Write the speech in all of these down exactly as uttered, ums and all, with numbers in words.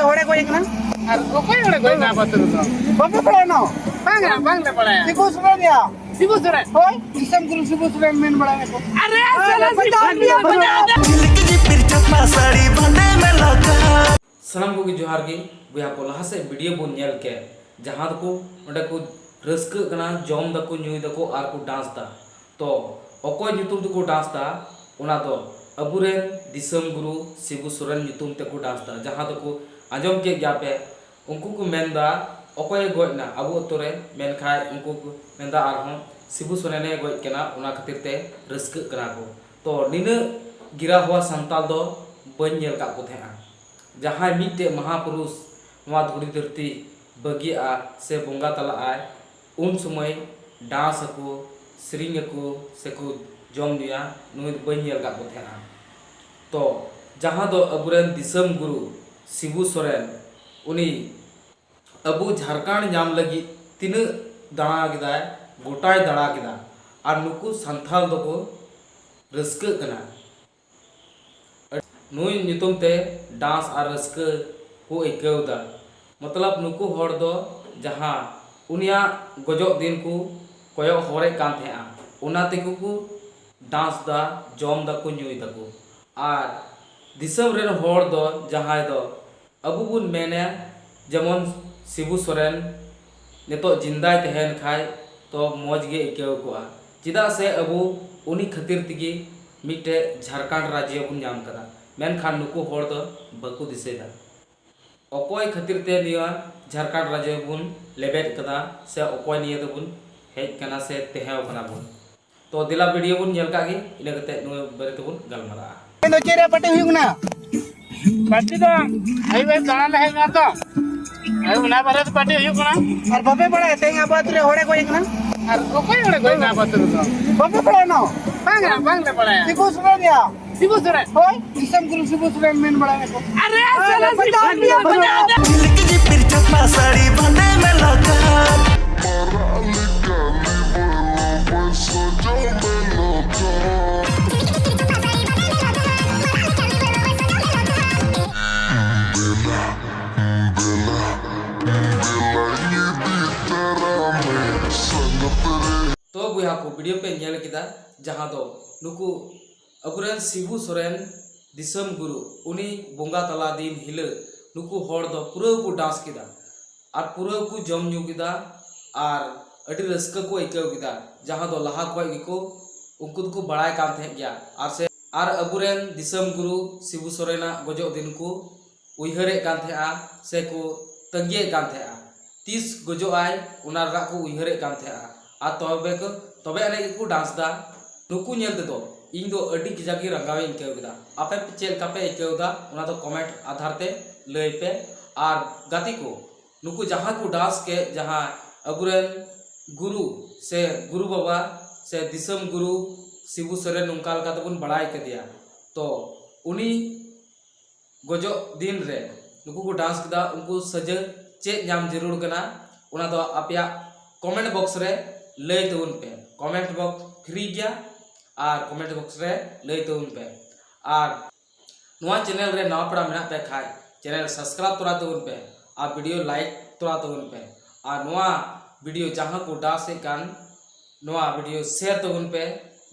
ᱦᱚᱲᱮ ᱜᱚᱡ ᱠᱟᱱᱟ? ᱟᱨ ᱚᱠᱚᱭ ᱦᱚᱲᱮ ᱜᱚᱡ ᱮᱱᱟ ᱟᱯᱟᱛᱚ ᱫᱚ? ᱵᱟᱯᱮ ᱵᱟᱲᱟᱭᱟ ᱱᱚᱣᱟ? ᱵᱟᱝᱟ, ᱵᱟᱝᱞᱮ ᱵᱟᱲᱟᱭᱟ᱾ ᱥᱤᱵᱩ ᱥᱚᱨᱮᱱ ᱭᱟ᱾ ᱥᱤᱵᱩ ᱥᱚᱨᱮᱱ? ᱦᱳᱭ, ᱫᱤᱥᱚᱢ ᱜᱩᱨᱩ ᱥᱤᱵᱩ ᱥᱚᱨᱮᱱ ᱢᱮᱱ ᱵᱟᱲᱟᱭᱟ ᱠᱚ᱾ ᱟᱨᱮ, ᱥᱟᱞᱟ ᱥᱤᱵᱩ ᱥᱚᱨᱮᱱ ᱭᱟ, ᱵᱟᱡᱟᱣ ᱫᱟ᱾ ᱥᱟᱱᱟᱢ ᱠᱚᱜᱮ ᱡᱚᱦᱟᱨ ᱜᱮ᱾ ᱵᱚᱭᱦᱟ ᱠᱚ, ᱞᱟᱦᱟ ᱥᱮᱫ ᱵᱷᱤᱰᱤᱭᱳ ᱵᱚᱱ ᱧᱮᱞ ᱠᱮᱫ, ᱡᱟᱦᱟᱸ ᱫᱚᱠᱚ ᱚᱸᱰᱮ ᱠᱚ ᱨᱟᱹᱥᱠᱟᱹᱜ ᱠᱟᱱᱟ, ᱡᱚᱢ ᱫᱟᱠᱚ, ᱧᱩᱭ ᱫᱟᱠᱚ ᱟᱨ ᱠᱚ ᱰᱟᱱᱥ ᱫᱟ᱾ ᱛᱚ ᱚᱠᱚᱭ ᱧᱩᱛᱩᱢ ᱛᱮᱠᱚ ᱰᱟᱱᱥ ᱫᱟ? ᱚᱱᱟ ᱫᱚ ᱟᱵᱚᱨᱮᱱ ᱫᱤᱥᱚᱢ ᱜᱩᱨᱩ ᱥᱤᱵᱩ ᱥᱚᱨᱮᱱ ᱧᱩᱛᱩᱢ ᱛᱮᱠᱚ ᱰᱟᱱᱥ ᱫᱟ, ᱡᱟᱦᱟᱸ ᱫᱚᱠᱚ ᱟᱸᱡᱚᱢ ᱠᱮᱫ ᱜᱮᱭᱟ ᱯᱮ᱾ ᱩᱱᱠᱩ ᱠᱚ ᱢᱮᱱᱫᱟ ᱚᱠᱚᱭᱮ ᱜᱚᱡ ᱮᱱᱟ ᱟᱵᱚ ᱟᱹᱛᱩ ᱨᱮ, ᱢᱮᱱᱠᱷᱟᱱ ᱩᱱᱠᱩ ᱠᱚ ᱢᱮᱱᱫᱟ ᱟᱨᱦᱚᱸ ᱥᱤᱵᱩ ᱥᱚᱨᱮᱱᱮ ᱜᱚᱡ ᱠᱟᱱᱟ, ᱚᱱᱟ ᱠᱷᱟᱹᱛᱤᱨ ᱛᱮ ᱨᱟᱹᱥᱠᱟᱹᱜ ᱠᱟᱱᱟ ᱠᱚ᱾ ᱛᱚ ᱱᱤᱱᱟᱹᱜ ᱜᱤᱨᱟ ᱦᱚᱣᱟ ᱥᱟᱱᱛᱟᱞ ᱫᱚ ᱵᱟᱹᱧ ᱧᱮᱞ ᱠᱟᱜ ᱠᱚ ᱛᱟᱦᱮᱸᱜᱼᱟ᱾ ᱡᱟᱦᱟᱸᱭ ᱢᱤᱫᱴᱮᱡ ᱢᱟᱦᱟᱯᱩᱨᱩᱥ ᱱᱚᱣᱟ ᱫᱷᱩᱲᱤ ᱫᱷᱟᱹᱨᱛᱤ ᱵᱟᱹᱜᱤᱭᱟᱜᱼᱟ ᱥᱮ ᱵᱚᱸᱜᱟ ᱛᱟᱞᱟᱜᱼᱟᱭ, ᱩᱱ ᱥᱚᱢᱚᱭ ᱰᱟᱱᱥ ᱟᱠᱚ, ᱥᱮᱨᱮᱧ ᱟᱠᱚ ᱥᱮᱠᱚ ᱡᱚᱢ ᱧᱩᱭᱟ, ᱱᱩᱭ ᱫᱚ ᱵᱟᱹᱧ ᱧᱮᱞ ᱠᱟᱜ ᱠᱚ ᱛᱟᱦᱮᱸᱜᱼᱟ᱾ ᱛᱚ ᱡᱟᱦᱟᱸ ᱫᱚ ᱟᱵᱚᱨᱮᱱ ᱫᱤᱥᱚᱢ ᱜᱩᱨᱩ ᱥᱤᱵᱩ ᱥᱚᱨᱮᱱ, ᱩᱱᱤ ᱟᱵᱚ ᱡᱷᱟᱲᱠᱷᱚᱸᱰ ᱧᱟᱢ ᱞᱟᱹᱜᱤᱫ ᱛᱤᱱᱟᱹᱜ ᱫᱟᱬᱟ ᱠᱮᱫᱟᱭ, ᱜᱚᱴᱟᱭ ᱫᱟᱬᱟ ᱠᱮᱫᱟ᱾ ᱟᱨ ᱱᱩᱠᱩ ᱥᱟᱱᱛᱷᱟᱞ ᱫᱚᱠᱚ ᱨᱟᱹᱥᱠᱟᱹᱜ ᱠᱟᱱᱟ᱾ ᱱᱩᱭ ᱧᱩᱛᱩᱢ ᱛᱮ ᱰᱟᱱᱥ ᱟᱨ ᱨᱟᱹᱥᱠᱟᱹ ᱠᱚ ᱟᱹᱭᱠᱟᱹᱣ ᱮᱫᱟ᱾ ᱢᱚᱛᱞᱚᱵ ᱱᱩᱠᱩ ᱦᱚᱲ ᱫᱚ ᱡᱟᱦᱟᱸ ᱩᱱᱤᱭᱟᱜ ᱜᱚᱡᱚᱜ ᱫᱤᱱ ᱠᱚ ᱠᱚᱭᱚᱜ ᱦᱚᱨᱮᱫ ᱠᱟᱱ ᱛᱟᱦᱮᱸᱜᱼᱟ, ᱚᱱᱟ ᱛᱮᱜᱮ ᱠᱚ ᱰᱟᱱᱥ ᱫᱟ, ᱡᱚᱢ ᱫᱟᱠᱚ, ᱧᱩᱭ ᱫᱟᱠᱚ᱾ ᱟᱨ ᱫᱤᱥᱚᱢ ᱨᱮᱱ ᱦᱚᱲ ᱫᱚ ᱡᱟᱦᱟᱸᱭ ᱫᱚ ᱟᱵᱚ ᱵᱚᱱ ᱢᱮᱱᱟ, ᱡᱮᱢᱚᱱ ᱥᱤᱵᱩ ᱥᱚᱨᱮᱱ ᱱᱤᱛᱚᱜ ᱡᱤᱱᱫᱟᱭ ᱛᱟᱦᱮᱱ ᱠᱷᱟᱡ ᱛᱚ ᱢᱚᱡᱽ ᱜᱮ ᱟᱹᱭᱠᱟᱹᱣ ᱠᱚᱜᱼᱟ, ᱪᱮᱫᱟᱜ ᱥᱮ ᱟᱵᱚ ᱩᱱᱤ ᱠᱷᱟᱹᱛᱤᱨ ᱛᱮᱜᱮ ᱢᱤᱫᱴᱮᱡ ᱡᱷᱟᱲᱠᱷᱚᱸᱰ ᱨᱟᱡᱽᱡᱚ ᱵᱚᱱ ᱧᱟᱢ ᱠᱟᱫᱟ, ᱢᱮᱱᱠᱷᱟᱱ ᱱᱩᱠᱩ ᱦᱚᱲ ᱫᱚ ᱵᱟᱠᱚ ᱫᱤᱥᱟᱹᱭᱫᱟ᱾ ᱚᱠᱚᱭ ᱠᱷᱟᱹᱛᱤᱨ ᱛᱮ ᱱᱤᱭᱟᱹ ᱡᱷᱟᱲᱠᱷᱚᱸᱰ ᱨᱟᱡᱽᱡᱚ ᱵᱚᱱ ᱞᱮᱵᱮᱫ ᱠᱟᱫᱟ ᱥᱮ ᱚᱠᱚᱭ ᱱᱤᱭᱟᱹ ᱫᱚᱵᱚᱱ ᱦᱮᱡ ᱠᱟᱱᱟ ᱥᱮ ᱛᱟᱦᱮᱸ ᱠᱟᱱᱟ ᱵᱚᱱ? ᱛᱚ ᱫᱮᱞᱟ ᱵᱷᱤᱰᱤᱭᱳ ᱵᱚᱱ ᱧᱮᱞ ᱠᱟᱜ ᱜᱮ, ᱤᱱᱟᱹ ᱠᱟᱛᱮ ᱱᱚᱣᱟ ᱵᱟᱨᱮ ᱛᱮᱵᱚᱱ ᱜᱟᱞᱢᱟᱨᱟᱜᱼᱟ᱾ ᱛᱮᱦᱮᱧ ᱫᱚ ᱪᱮᱫ ᱨᱮᱭᱟᱜ ᱯᱟᱨᱴᱤ ᱦᱩᱭᱩᱜ ᱠᱟᱱᱟ? ᱯᱟᱨᱴᱤ ᱫᱚ ᱟᱹᱭᱩᱵ ᱟᱹᱭᱩᱵ ᱫᱟᱬᱟᱱ ᱞᱮ ᱦᱮᱡ ᱞᱮᱱᱟ ᱛᱚ᱾ ᱟᱹᱭᱩᱵ ᱚᱱᱟ ᱵᱟᱨᱮ ᱛᱮ ᱯᱟᱨᱴᱤ ᱦᱩᱭᱩᱜ ᱠᱟᱱᱟ᱾ ᱟᱨ ᱵᱟᱯᱮ ᱵᱟᱲᱟᱭᱟ ᱛᱮᱦᱮᱧ ᱟᱵᱚ ᱟᱹᱛᱩ ᱨᱮ ᱦᱚᱲᱮ ᱜᱚᱡ ᱠᱟᱱᱟ? ᱟᱨ ᱚᱠᱚᱭ ᱦᱚᱲᱮ ᱜᱚᱡ ᱠᱟᱱᱟ ᱟᱵᱚ ᱟᱹᱛᱩ ᱨᱮᱫᱚ? ᱵᱟᱯᱮ ᱵᱟᱲᱟᱭᱟ ᱱᱚᱣᱟ? ᱵᱟᱝᱟ, ᱵᱟᱝᱞᱮ ᱵᱟᱲᱟᱭᱟ᱾ ᱥᱤᱵᱩ ᱥᱚᱨᱮᱱ ᱭᱟ᱾ ᱥᱤᱵᱩ ᱥᱚᱨᱮᱱ? ᱦᱳᱭ, ᱫᱤᱥᱚᱢ ᱜᱩᱨᱩ ᱥᱤᱵᱩ ᱥᱚᱨᱮᱱ ᱢᱮᱱ ᱵᱟᱲᱟᱭᱟ ᱠᱚ᱾ ᱟᱨᱮ, ᱟᱨᱮ, ᱥᱟᱞᱟ ᱥᱤᱵᱩ ᱥᱚᱨᱮᱱ ᱭᱟ, ᱵᱟᱡᱟᱣ ᱫᱟ᱾ ᱛᱚ ᱵᱚᱭᱦᱟ ᱠᱚ, ᱵᱷᱤᱰᱤᱭᱳ ᱯᱮ ᱧᱮᱞ ᱠᱮᱫᱟ, ᱡᱟᱦᱟᱸ ᱫᱚ ᱱᱩᱠᱩ ᱟᱵᱚᱨᱮᱱ ᱥᱤᱵᱩ ᱥᱚᱨᱮᱱ ᱫᱤᱥᱚᱢ ᱜᱩᱨᱩ, ᱩᱱᱤ ᱵᱚᱸᱜᱟ ᱛᱟᱞᱟ ᱫᱤᱱ ᱦᱤᱞᱳᱜ ᱱᱩᱠᱩ ᱦᱚᱲ ᱫᱚ ᱯᱩᱨᱟᱹ ᱠᱚ ᱰᱟᱱᱥ ᱠᱮᱫᱟ ᱟᱨ ᱯᱩᱨᱟᱹ ᱠᱚ ᱡᱚᱢ ᱧᱩ ᱠᱮᱫᱟ᱾ ᱟᱨ ᱟᱹᱰᱤ ᱨᱟᱹᱥᱠᱟᱹ ᱠᱚ ᱟᱹᱭᱠᱟᱹᱣ ᱠᱮᱫᱟ, ᱡᱟᱦᱟᱸ ᱫᱚ ᱞᱟᱦᱟ ᱠᱷᱚᱱ ᱜᱮᱠᱚ, ᱩᱱᱠᱩ ᱫᱚᱠᱚ ᱵᱟᱲᱟᱭ ᱠᱟᱱ ᱛᱟᱦᱮᱸᱫ ᱜᱮᱭᱟ᱾ ᱟᱨ ᱥᱮ, ᱟᱨ ᱟᱵᱚᱨᱮᱱ ᱫᱤᱥᱚᱢ ᱜᱩᱨᱩ ᱥᱤᱵᱩ ᱥᱚᱨᱮᱱᱟᱜ ᱜᱚᱡᱚᱜ ᱫᱤᱱ ᱠᱚ ᱩᱭᱦᱟᱹᱨᱮᱫ ᱠᱟᱱ ᱛᱟᱦᱮᱸᱫᱼᱟ, ᱥᱮ ᱠᱚ ᱛᱟᱺᱜᱤᱭᱮᱫ ᱠᱟᱱ ᱛᱟᱦᱮᱸᱫᱼᱟ᱾ ᱛᱤᱥ ᱜᱚᱡᱚᱜ ᱟᱭ, ᱚᱱᱟ ᱨᱮᱱᱟᱜ ᱠᱚ ᱩᱭᱦᱟᱹᱨᱮᱫ ᱠᱟᱱ ᱛᱟᱦᱮᱸᱫᱼᱟ᱾ ᱟᱨ ᱛᱚᱵᱮ ᱠᱚ, ᱛᱚᱵᱮ ᱟᱹᱱᱤᱡ ᱜᱮᱠᱚ ᱰᱟᱱᱥ ᱫᱟ᱾ ᱱᱩᱠᱩ ᱧᱮᱞ ᱛᱮᱫᱚ ᱤᱧ ᱫᱚ ᱟᱹᱰᱤ ᱠᱟᱡᱟᱠ ᱜᱮ ᱨᱟᱸᱜᱟᱣ ᱤᱧ ᱟᱹᱭᱠᱟᱹᱣ ᱠᱮᱫᱟ᱾ ᱟᱯᱮ ᱪᱮᱫ ᱞᱮᱠᱟ ᱯᱮ ᱟᱹᱭᱠᱟᱹᱣ ᱮᱫᱟ, ᱚᱱᱟ ᱫᱚ ᱠᱚᱢᱮᱱᱴ ᱟᱫᱷᱟᱨ ᱛᱮ ᱞᱟᱹᱭ ᱯᱮ᱾ ᱟᱨ ᱜᱟᱛᱮ ᱠᱚ, ᱱᱩᱠᱩ ᱡᱟᱦᱟᱸ ᱠᱚ ᱰᱟᱱᱥ ᱠᱮᱫ, ᱡᱟᱦᱟᱸ ᱟᱵᱚᱨᱮᱱ ᱜᱩᱨᱩ ᱥᱮ ᱜᱩᱨᱩ ᱵᱟᱵᱟ ᱥᱮ ᱫᱤᱥᱚᱢ ᱜᱩᱨᱩ ᱥᱤᱵᱩ ᱥᱚᱨᱮᱱ ᱱᱚᱝᱠᱟ ᱞᱮᱠᱟ ᱛᱮᱵᱚᱱ ᱵᱟᱲᱟᱭ ᱠᱮᱫᱮᱭᱟ, ᱛᱚ ᱩᱱᱤ ᱜᱚᱡᱚᱜ ᱫᱤᱱ ᱨᱮ ᱱᱩᱠᱩ ᱠᱚ ᱰᱟᱱᱥ ᱠᱮᱫᱟ, ᱩᱱᱠᱩ ᱥᱟᱡᱟᱹ ᱪᱮᱫ ᱧᱟᱢ ᱡᱟᱹᱨᱩᱲ ᱠᱟᱱᱟ, ᱚᱱᱟ ᱫᱚ ᱟᱯᱮᱭᱟᱜ ᱠᱚᱢᱮᱱᱴ ᱵᱚᱠᱥ ᱨᱮ ᱞᱟᱹᱭ ᱛᱟᱵᱚᱱ ᱯᱮ᱾ ᱠᱚᱢᱮᱱᱴ ᱵᱚᱠᱥ ᱯᱷᱨᱤ ᱜᱮᱭᱟ, ᱟᱨ ᱠᱚᱢᱮᱱᱴ ᱵᱚᱠᱥ ᱨᱮ ᱞᱟᱹᱭ ᱛᱟᱵᱚᱱ ᱯᱮ᱾ ᱟᱨ ᱱᱚᱣᱟ ᱪᱮᱱᱮᱞ ᱨᱮ ᱱᱟᱣᱟ ᱯᱮᱲᱟ ᱢᱮᱱᱟᱜ ᱯᱮ ᱠᱷᱟᱡ, ᱪᱮᱱᱮᱞ ᱥᱟᱵᱥᱠᱨᱟᱭᱤᱵ ᱛᱚᱨᱟ ᱛᱟᱵᱚᱱ ᱯᱮ ᱟᱨ ᱵᱷᱤᱰᱤᱭᱳ ᱞᱟᱭᱤᱠ ᱛᱚᱨᱟ ᱛᱟᱵᱚᱱ ᱯᱮ᱾ ᱟᱨ ᱱᱚᱣᱟ ᱵᱷᱤᱰᱤᱭᱳ ᱡᱟᱦᱟᱸ ᱠᱚ ᱰᱟᱱᱥ ᱮᱫ ᱠᱟᱱ, ᱱᱚᱣᱟ ᱵᱷᱤᱰᱤᱭᱳ ᱥᱮᱭᱟᱨ ᱛᱟᱵᱚᱱ ᱯᱮ,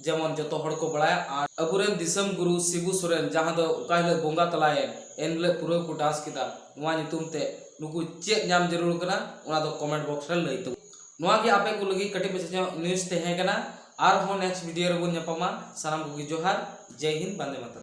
ᱡᱮᱢᱚᱱ ᱡᱚᱛᱚ ᱦᱚᱲ ᱠᱚ ᱵᱟᱲᱟᱭᱟ᱾ ᱟᱨ ᱟᱵᱚᱨᱮᱱ ᱫᱤᱥᱚᱢ ᱜᱩᱨᱩ ᱥᱤᱵᱩ ᱥᱚᱨᱮᱱ ᱡᱟᱦᱟᱸ ᱫᱚ ᱚᱠᱟ ᱦᱤᱞᱳᱜ ᱵᱚᱸᱜᱟ ᱛᱟᱞᱟᱭᱮᱱ, ᱮᱱ ᱦᱤᱞᱳᱜ ᱯᱩᱨᱟᱹ ᱠᱚ ᱰᱟᱱᱥ ᱠᱮᱫᱟ, ᱱᱚᱣᱟ ᱧᱩᱛᱩᱢ ᱛᱮ ᱱᱩᱠᱩ ᱪᱮᱫ ᱧᱟᱢ ᱡᱟᱹᱨᱩᱲ ᱠᱟᱱᱟ, ᱚᱱᱟ ᱫᱚ ᱠᱚᱢᱮᱱᱴ ᱵᱚᱠᱥ ᱨᱮ ᱞᱟᱹᱭ ᱛᱟᱵᱚᱱ᱾ ᱱᱚᱣᱟ ᱜᱮ ᱟᱯᱮ ᱠᱚ ᱞᱟᱹᱜᱤᱫ ᱠᱟᱹᱴᱤᱡ ᱢᱟᱪᱷᱟ ᱧᱚᱜ ᱱᱤᱭᱩᱡᱽ ᱛᱟᱦᱮᱸ ᱠᱟᱱᱟ᱾ ᱟᱨᱦᱚᱸ ᱱᱮᱠᱥᱴ ᱵᱷᱤᱰᱤᱭᱳ ᱨᱮᱵᱚᱱ ᱧᱟᱯᱟᱢᱟ᱾ ᱥᱟᱱᱟᱢ ᱠᱚᱜᱮ ᱡᱚᱦᱟᱨ, ᱡᱟᱭ ᱦᱤᱱᱫ, ᱵᱟᱱᱫᱮ ᱢᱟᱛᱟᱨᱟᱢ᱾